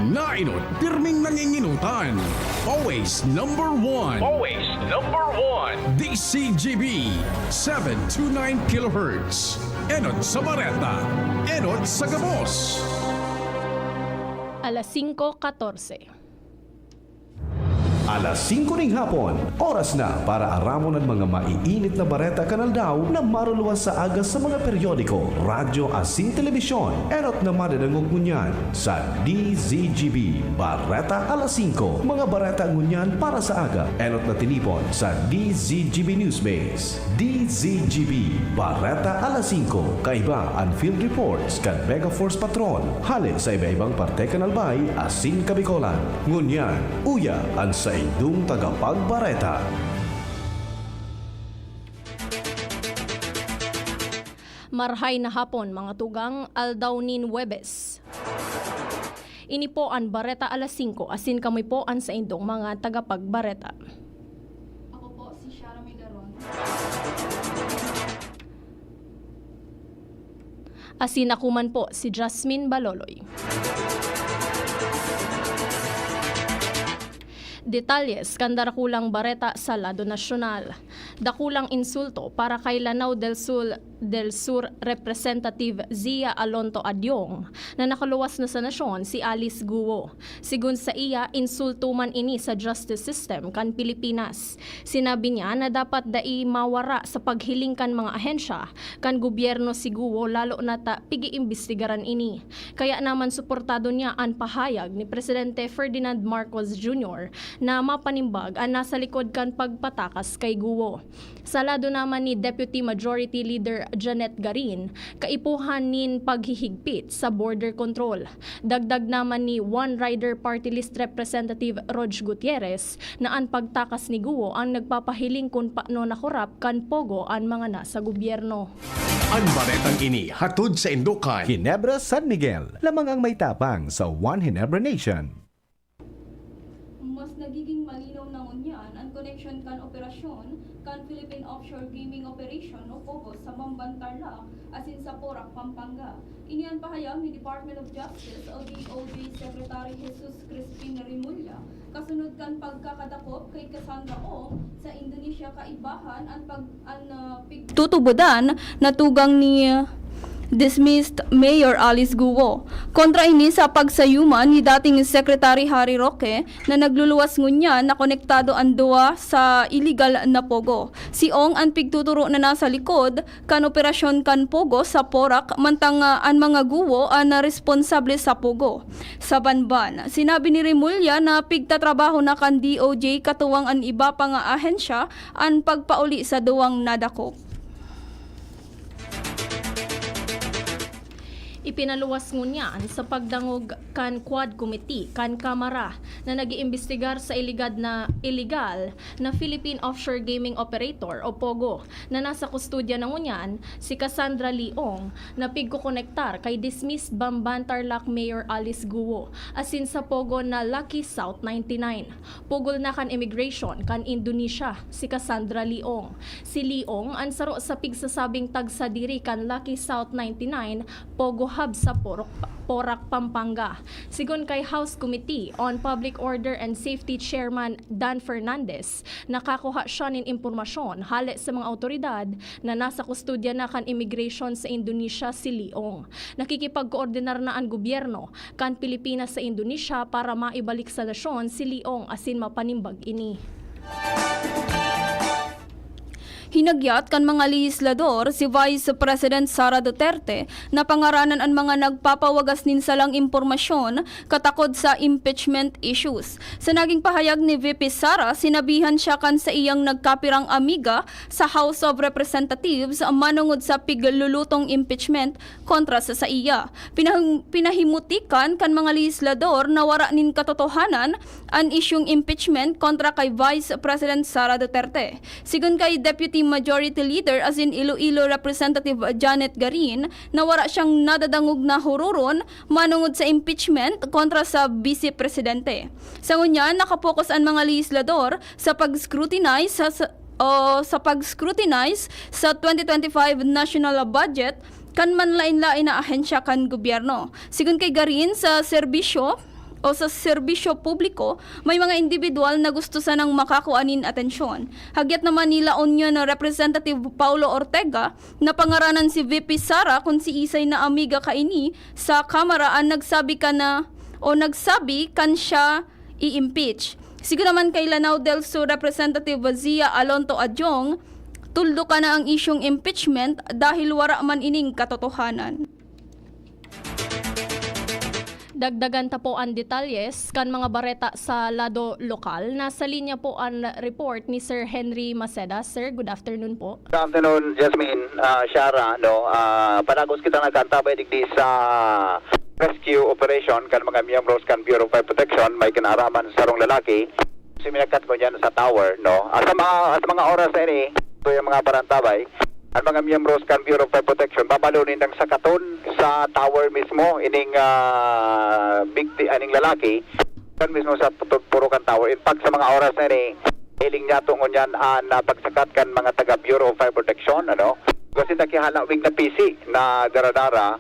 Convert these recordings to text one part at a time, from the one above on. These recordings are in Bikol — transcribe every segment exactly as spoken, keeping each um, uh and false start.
Nainot, pirming nanginginutan. Always number one. Always number one. D C G B, seven two nine kilohertz. Enot sa Bareta. Enot sa Gabos. Alas singko katorse. Alas singko ning hapon, oras na para aramon an mga maiinit na bareta kan aldaw na maruluwas sa aga sa mga periodiko, radyo asin telebisyon. Enot na madadangog ngunyan sa D Z G B Bareta Alas Singko. Mga bareta ngunyan para sa aga, enot na tinipon sa D Z G B Newsbase. D Z G B Bareta Alas Singko. Kaiba an field reports kan Mega Force Patrol hale sa iba-ibang parte kan Albay asin Kabicolan. Ngunyan, uya an saindong tagapagbareta. Marhay na hapon, mga tugang, aldaw nin Huwebes. Ini po an Bareta Alas Singko, asin kami po an saindong mga tagapagbareta. Ako po si Shara Migaron. Asin ako man po si Jasmine Baloloy. Detalyes kan darakulang bareta sa lado nasyonal. Dakulang insulto para kay Lanao del Sur, del Sur Representative Zia Alonto Adyong na nakaluwas na sa nasyon si Alice Guo. Sigon sa iya, insulto man ini sa justice system kan Pilipinas. Sinabi niya na dapat dai mawara sa paghiling kan mga ahensya kan gobyerno si Guo, lalo na ta pig-iimbestigaran ini. Kaya naman suportado niya an pahayag ni Presidente Ferdinand Marcos Junior na mapanimbag an nasa likod kan pagpatakas kay Guo. Sa lado naman ni Deputy Majority Leader Janet Garin, kaipuhan nin paghihigpit sa border control. Dagdag naman ni One Rider Party List Representative Rog Gutierrez na an pagtakas ni Guo ang nagpapahiling kun paano nakorap kan Pogo an mga nasa gobyerno. An baretang ini hatod saindo kan Ginebra San Miguel, lamang ang may tapang sa One Ginebra Nation. Mas nagiging malinaw na ngunyan an koneksyon kan operasyon kan Philippine Offshore Gaming Operation o POGO sa Bamban, Tarlac asin sa Porac, Pampanga. Ini an pahayag ni Department of Justice o D O J Secretary Jesus Crispin Remulla, kasunod kan pagkakadakop kay Cassandra Ong sa Indonesia. Kaibahan an pag-, an, ah, pig- Tutubodan na tugang ni dismissed Mayor Alice Guo. Kontra ini sa pagsayuman ni dating Secretary Harry Roque na nagluluwas ngunyan na konektado an duwa sa iligal na POGO. Si Ong an pigtuturo na nasa likod kan operasyon kan POGO sa Porac, mantang, ah, an mga Guo an responsable sa POGO sa Bamban. Sinabi ni Remulla na pigtatrabaho na kan D O J katuwang an iba pa nga ahensya an pagpauli sa duwang nadakop. Ipinaluwas ngunyan sa pagdangog kan Quad Committee kan Kamara na nag-iimbestigar sa iligad na, iligal na Philippine Offshore Gaming Operator o POGO na nasa kustodya na ngunyan si Cassandra Lee Ong na pigkokonektar kay dismissed Bamban Tarlac Mayor Alice Guo asin sa POGO na Lucky South ninety-nine. Pugol na kan immigration kan Indonesia si Cassandra Lee Ong. Si Lee Ong an saro sa pigsasabing tagsadiri kan Lucky South ninety-nine POGO Hub sa Porok-, Porac, Pampanga. Sigon kay House Committee on Public Order and Safety Chairman Dan Fernandez, nakakuha siya nin impormasyon hale sa mga awtoridad na nasa kustodya na kan immigration sa Indonesia si Lee Ong. Nakikipagkoordinar na an gobyerno kan Pilipinas sa Indonesia para maibalik sa nasyon si Lee Ong asin mapanimbag ini. Hinagyat kan mga lehislador si Vice President Sara Duterte na pangaranan an mga nagpapawagas nin salang impormasyon katakod sa impeachment issues. Sa naging pahayag ni V P Sara, sinabihan siya kan saiyang nagkapirang amiga sa House of Representatives manongod sa piglulutong impeachment kontra sa saiya. Pinahim-, pinahimutikan kan mga lehislador na wara nin katotohanan an isyung impeachment kontra kay Vice President Sara Duterte. Sigon kay Deputy Majority Leader asin Iloilo Representative Janet Garin na wara siyang nadadangog na huroron manongod sa impeachment kontra sa Vice Presidente. Sa ngunyan, nakapokus an mga lehislador sa pag-scrutinize sa, sa, o sa pag-scrutinize sa twenty twenty-five national budget kan manlain-lain na ahensya kan gobyerno. Sigon kay Garin, sa serbisyo o sa serbisyo publiko, may mga indibidwal na gusto sanang makakua nin atensyon. Hagyat naman ni La Union Representative Paulo Ortega, na pangaranan si V P Sara kun siisay na amiga kaini sa Kamara an nagsabi ka na o nagsabi kan siya i-impeach. Sigo naman kay Lanao del Sur Representative Zia Alonto Adjong, tuldo ka na ang isyong impeachment dahil wara man ining katotohanan. Dagdagan ta po an detalyes kan mga bareta sa lado lokal. Nasa linya po an report ni Sir Henry Maceda. Sir, good afternoon po. Good afternoon, Jasmine, ah, Shara, no? Ah, padagos kita nagkaantabay digdi sa rescue operation kan mga miyembros kan Bureau of Fire Protection, may kinaaraman sa sarong lalaki. Suminakat ko niyan sa tower, no? Ah, sa mga, sa mga oras na ini, ito yung mga parantabay, ang mga miyembros kan Bureau of Fire Protection, babalonin ang sakaton sa tower mismo, ining, ah, bigti-, ining lalaki, kan mismo sa pu-, pu-, Purukan Tower. In fact, sa mga oras na ini, hiling niya tungon yan ang, ah, pagsakat kan mga taga Bureau of Fire Protection, ano? Kasi nakihalawig na pisi na daradara,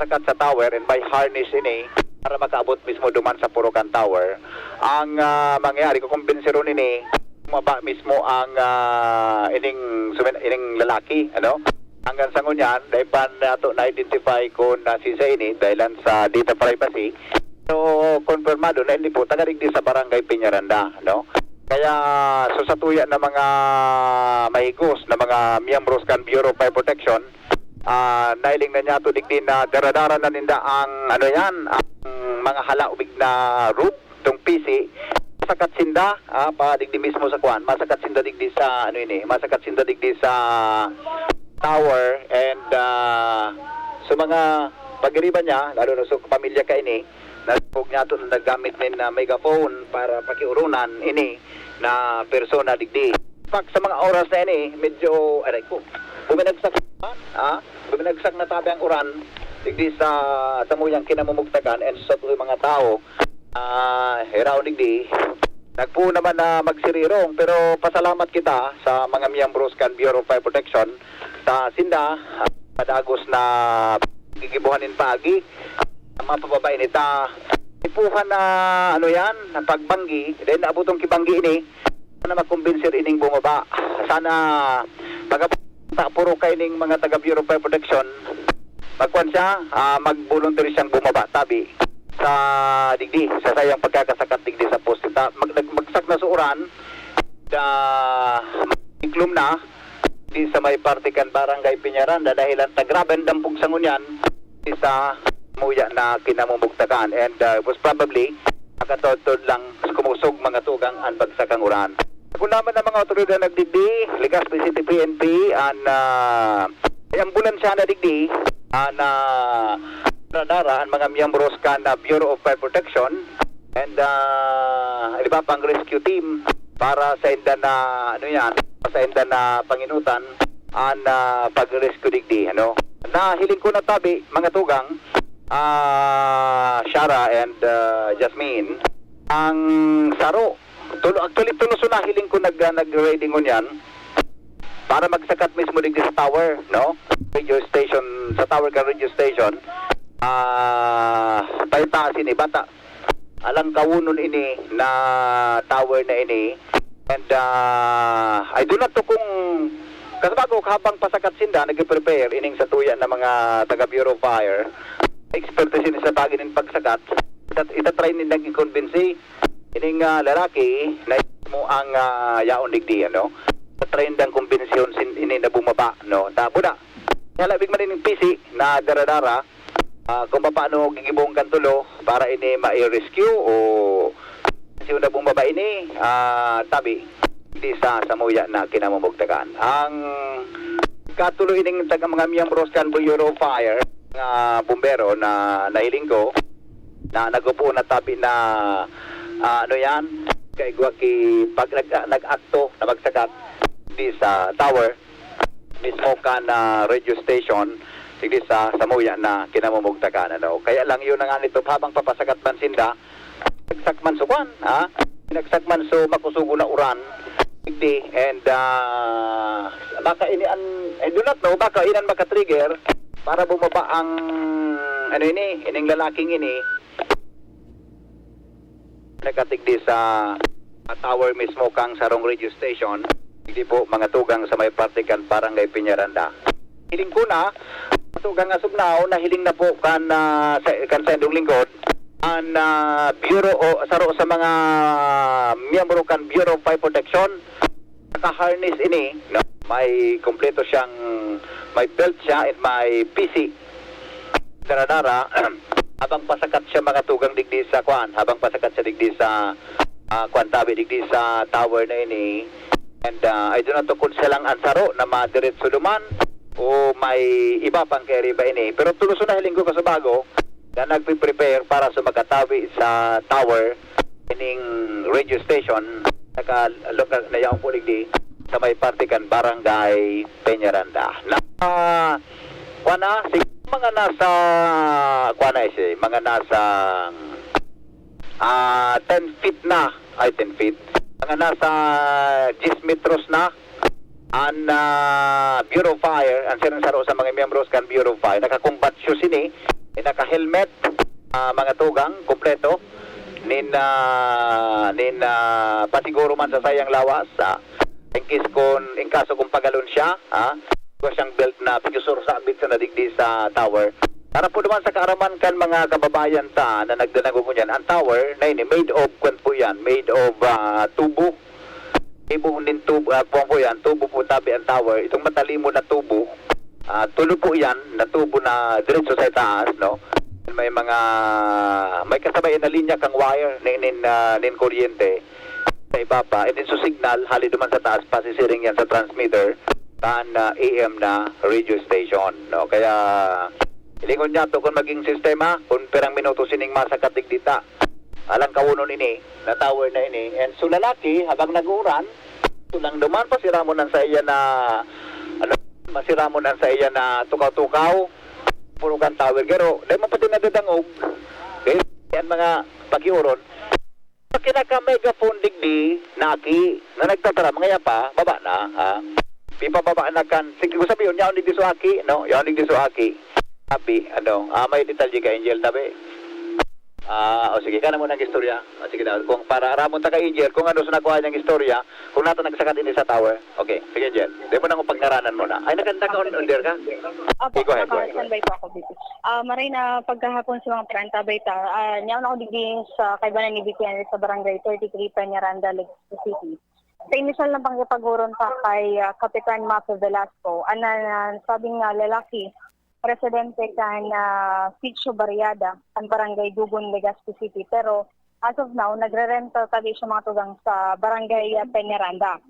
sakat sa tower and may harness ini para makaabot mismo duman sa Purukan Tower. Ang, ah, mangyayari, kukumbinsiron ini, bumaba mismo ang, ah, ining, sumin-, ining lalaki, ano? Hanggang sa ngunyan, dahil pa nato na-identify kung na siya ini, dahilan sa data privacy. So, konfirmado na hindi po, taga digdi sa Barangay Peñaranda, no? Kaya, so sa tuya na mga mahigos na mga miyembros kan Bureau of Fire Protection, ah, nailing na niya to digdi na daradara na ninda ang, ano yan, ang mga halawig na rope, tong pisi, masakat sinda, ah, pa digdi mismo sa kwan, masakat sinda digdi sa, ano ini, masakat sinda digdi sa tower, and, ah, sa mga pagiriba niya, lalo na sa pamilya kaini, nasabog niya to na naggamit nin, ah, megaphone para pakioronan ini na persona digdi. Pak, sa mga oras na ini, medyo, aray ko, buminagsak naman, ah, buminagsak na tabi ang uran digdi sa samuyang kinamumugtakan and sa mga tao, ah, hiraw digdi. Nagpuon naman na magsirirong, pero pasalamat kita sa mga miyembros kan Bureau of Fire Protection sa sinda, ah, padagos na gigibuhan nin paagi. Ang mga pababae nita, ipuhan na, ano yan, na pagbanggi, then naabot ang kibanggi ini, sana makumbinsir ining bumaba. Sana pag puro kaining mga taga Bureau of Fire Protection, magkuan siya, ah, mag-volunteer siyang bumaba, tabi sa digdi, sa sayang pagkakasakat digdi sa poste. Ta-, mag-, nag-, magsak na sa uran, da, iklom na, di sa may parte kan Barangay Peñaranda, dahilan ta grabe ang dampog sa ngunyan, di sa muya na kinamumugtakan. And, uh, most probably, makatodtod lang kumusog mga tugang ang bagsak ang uran. Kung naman ang mga otoridad nagdigdi, likas ni City P N P, an, ah, may ambulansya na digdi, an, ah, dara-dara ang mga miyembros kan, ah, Bureau of Fire Protection and, ah, iba pang rescue team para sa inda na, ano yan, sa inda na panginutan, an, ah, pag-rescue digdi, ano. Nahiling ko na tabi, mga tugang, ah, Shara and, ah, Jasmine, ang saro. Tulo, actually, tulos na hiling ko nag, ah, nag-raiding ngunyan para magsakat mismo digdi sa tower, no? Radio station, sa tower ka radio station. Ah, paitaas ini, bata. Alang kawunon ini na tower na ini. And, ah, I do not know kung kasabago, habang pasakat sinda, nag-prepare ining sa tuya na mga taga Bureau of Fire. Expertise ini sa pagi nin pagsakat. Itat-, itatry nindang i-convince ining, ah, lalaki na mo ang, ah, yaon digdi, ano? Itatry nindang kumbensyon sin-, ini na bumaba, no? Tabo na. Halawig man ining pisi na dara-dara, ah, kung paano gigibong kan tulo para ini ma-rescue o siya na bumaba ini, ah, tabi, di sa samuya na kinamumugtakan. Ang katuloy ining taga mga miyembros kan Bureau of Fire, mga bumbero na nahiling ko, na nag-upo na tabi na, ah, ano yan, kaigwa ki, pag nag-, nag-akto na magsakat di sa tower, mismo kan, ah, radio station, sige sa samuya na kinamumugtakan, ano. Kaya lang yun na nga nito, habang papasakat man sinda, nagsak man so kwan, ha? Nagsak man so makusugo na uran, digdi, and, ah, baka ini an, I do not know, baka inan makatrigger para bumaba ang, ano ini, ining lalaking ini, Nakatigdi sa tower mismo kang sarong radio station, hindi po mga tugang sa may parte kan Barangay Peñaranda. Hiling ko na, tugang as of now, nahiling na po kan, ah, sa, kan sa indong lingkod, an ah, Bureau o saro sa mga miyembro kan Bureau of Fire Protection, naka-harness ini, no? May kompleto siyang, may belt siya and may P C. Daradara, habang pasakat siya mga tugang digdi sa kwan, habang pasakat siya digdi sa ah, kwan tabi digdi sa tower na ini. And ah, I do not know kung siya lang ang saro na madiretso duman o may iba pang kairiba ini. Pero tulos na hiling ko kasubago na nagpe-prepare para sa magkatabi sa tower ining radio station naka lokal na yaong po digdi sa may parte kan Barangay Peñaranda. Na ah, kwan na, si mga nasa kwan na isi, mga nasa ah, ten feet na, ay, ten feet. Mga nasa diyes metros na an ah, Bureau of Fire, an sirang saro sa mga miyembros kan Bureau of Fire, naka-combat shoes ini, eh, naka-helmet, ah, mga tugang, kompleto, nin, ah, nin ah, pasiguro man sa sayang lawas, ah, in case kun, in kaso kung pagalon siya, ah, igwa siyang belt na pigusor sa abit sa nadigdi sa tower. Para po naman sa kaaraman kan mga kababayan ta na nagdanagog ngunyan, ang tower na ini made of, kwan po yan, made of ah, tubo. Ibo nin tubo, ah, kwan po yan, tubo po tabi ang tower. Itong matalimo na tubo, ah, tulo po yan na tubo na diretso sa itaas, no? May mga, may kasabay na linya kang wire nin, nin, ah, nin kuryente sa ibaba. And then, so signal, hali duman sa taas, pasisiring yan sa transmitter kan ah, A M na radio station, no? Kaya, hilingon niya to kung maging sistema, kung pirang minuto sining masakat digdi ta. Alang kawonon ini, na tower na ini. And so lalaki, habang nag-uuran, so lang duman, pasiramon ang sa iya na, ano, masiramon ang sa iya na tukaw-tukaw, puro kan tower. Pero, dahil mo pati nadadangog, eh, yan mga pakiuron, sa kinaka-megaphone digdi na aki na nagtatara, mga yapa, baba na, ha? Ipababa na kan, sige, ko sabi yun, yaon digdi so aki, no? Yaon digdi so aki. Sabi, ano, ah, may detalye ka, Angel, tabi. Ah, o sige, kana mo nang istorya. O sige daw, kung para aramon ta kay Angel, kung ano sa nakuha niyang istorya, kung nato nagsakat ini sa tower. Okay, sige, Angel. Di mo nang pagngaranan mo na. Ay, naganda ka, on, on there ka? Opo, Okay, go ahead, go ahead, go ahead. Naka-standby po ako, B P. Ah, maray na pagkahapon sa mga parantabay ta. Ah, niyaon ako digdi sa kaibanan ni B P N sa barangay thirty-three Peñaranda, Legazpi City. Sa inisyal na pangipaghuron pa kay ah, Kapitan Mato Velasco, ana na sabing nga lalaki, residente kan ah, Sitio Barriada, ang barangay Dugon, Legazpi City. Pero as of now, nagre-rental tabi siya mga tugang sa barangay ah, Peñaranda.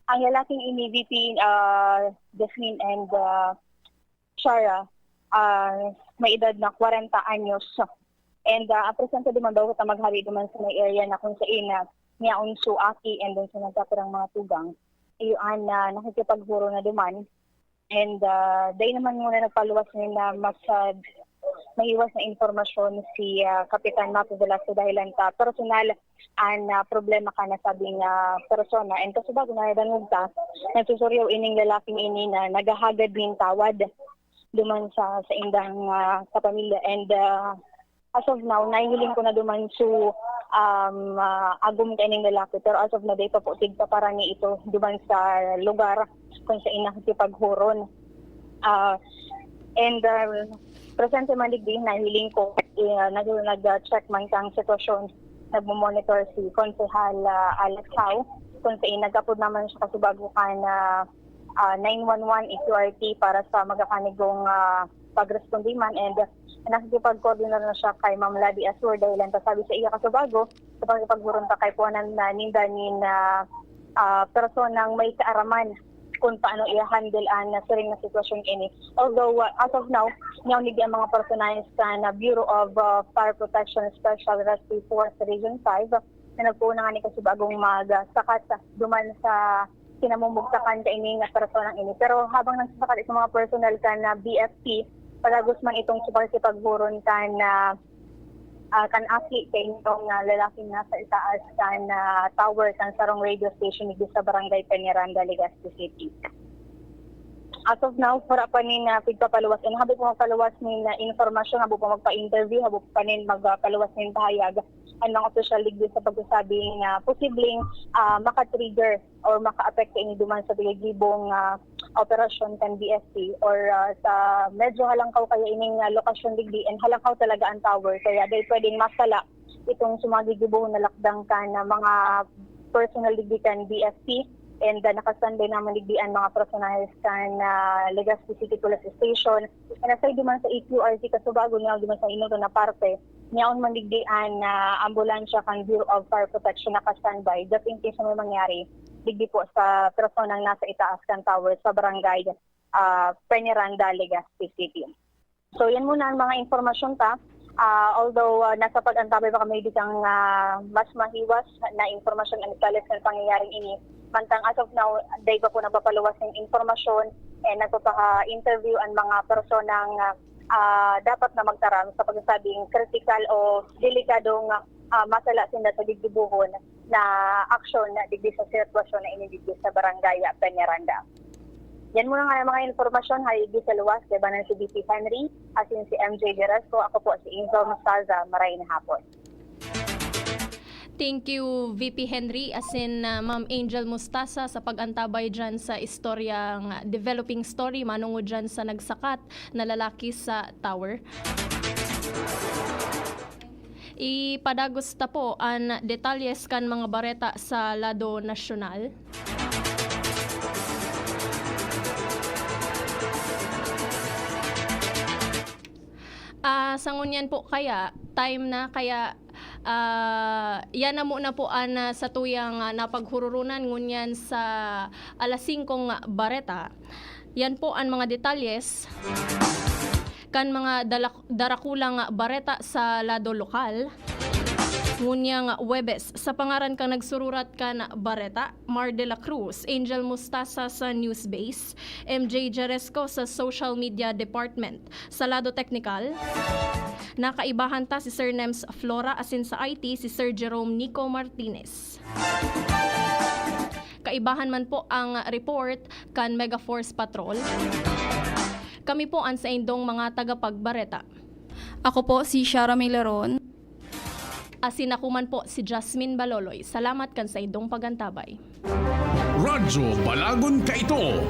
Ang lalaking ini, V P, ah, Jasmine and ah, Shara, ah, may edad na kwarenta anyos. And ah, ang presente duman daw kita maghali duman sa may area na kung sain na niyaon so aki and then sa nagkapirang mga tugang. Iyo an ah, nakikipaghuron na duman. And ah, dai naman muna nagpaluwas ngayon na mas ah, mahiwas na impormasyon si ah, Kapitan Mato Velasco dahil lang sa personal an ah, problema kan nasabing ah, persona. And kasubago nadangog ta, nagsusuryaw ining lalaking ini na naghahagad nin tawad duman sa saindang ah, kapamilya. And ah, as of now, nahihiling ko na duman so um, ah, agom kaining lalaki. Pero as of now, dai pa po tigpaparani ito duman sa lugar kung sain nakikipaghuron. Ah, and ah, presente man digdi, nahiling ko, eh, nag, nag-check man kang sitwasyon, nagmo-monitor si Konsehal ah, Alex Hao, kung sain nagkapod naman siya kasubago kan ah, ah, nine one one E Q R T para sa magkakanigong ah, pagresponde man, and ah, nakikipag-coordinate na siya kay Ma'am Lady Asur dahil ang sabi sa iya kasubago, sa pagkipaghuron pa kay puwanan na ninda nin ah, ah, personang may kaaraman kung paano i-handle ang siring na sitwasyon ini. Although, ah, as of now, niyaon digdi ang mga personahes kan ah, Bureau of ah, Fire Protection Special Rescue Force Region five na nagpoon na ngani kasubagong magsakat duman sa kinamumugtakan kaining personang ini. Pero habang nagsasakat itong mga personnel kan ah, B F P, padagos man itong sa pakikipaghuron kan ah, ah, kan aki kaining ah, lalaking nasa itaas kan ah, tower kan sarong radio station digdi sa Barangay Peñaranda, Legazpi City. As of now, wala pa nin, ah, pigpapaluwas. And habo pa magpaluwas nin, ah, informasyon, habo pa magpa-interview, habo pa nin magpaluwas nin pahayag ang mga opisyal digdi sa pagsasabi na posibleng, ah, maka-trigger or makaapekto ini duman sa tigagibong, ah, operasyon kan B S P or, ah, sa medyo halangkaw kaya ining, ah, lokasyon digdi and halangkaw talaga ang tower. Kaya dahil pwedeng masala itong sumagigibo na lakdang kan, ah, mga personnel digdi kan B S P, and, ah, naka-standby naman digdi an mga personahes kan, ah, Legazpi City Police Station. And aside duman sa E Q R C Casubago, niya duman sa inuto na parte, niyaon man digdi an, ah, ambulansya kan Bureau of Fire Protection naka-standby just in case na may mangyari digdi po sa personang nasa itaas kan tower sa barangay, ah, Peñaranda, Legazpi City. So, yan muna ang mga impormasyon ta. Ah, although, ah, nasa pag-antabay pa kami digdi kan, ah, mas mahiwas na impormasyon ang detalye sa pangyayaring ini. Mantang as of now, dai pa po nagpapaluwas ng impormasyon, eh, nagpapaka-interview ang mga personang, ah, ah, dapat na magtaram sa pagsasabing kritikal o delikadong, ah, masala sinda sa gigibohon na aksyon na digdi sa sitwasyon na ini digdi sa Barangay Peñaranda. Yan muna nga ang mga impormasyon, hay digdi sa luwas, kaibanan si V P Henry, asin si M J Geresco, ako po si Angel Mostaza, maray na hapon. Thank you, V P Henry, asin, ah, Ma'am Angel Mostaza, sa pag-antabay dyan sa istoryang, ah, developing story manungod dyan sa nagsakat na lalaki sa tower. Ipadagos ta po an detalyes kan mga bareta sa lado nasyonal. Ah, sa ngunyan po kaya, time na kaya, ah, yan na muna po an, ah, satuyang, ah, napaghururunan ngunyan sa alas singkong bareta. Yan po an mga detalyes kan mga dalak-, darakulang bareta sa lado lokal. Ngunyang Huwebes, sa pangaran kan nagsururat kan bareta, Mar de la Cruz, Angel Mostaza sa Newsbase, M J Jeresco sa Social Media Department. Sa lado teknikal, nakaibahan ta si Sir Nems Flora asin sa I T si Sir Jerome Nico Martinez. Kaibahan man po ang report kan Mega Force Patrol. Kami po an saindong mga tagapagbareta. Ako po si Shara Mileron. Asin ako man po si Jasmine Baloloy. Salamat kan saindong pag-antabay. Radyo Balagon Kaito,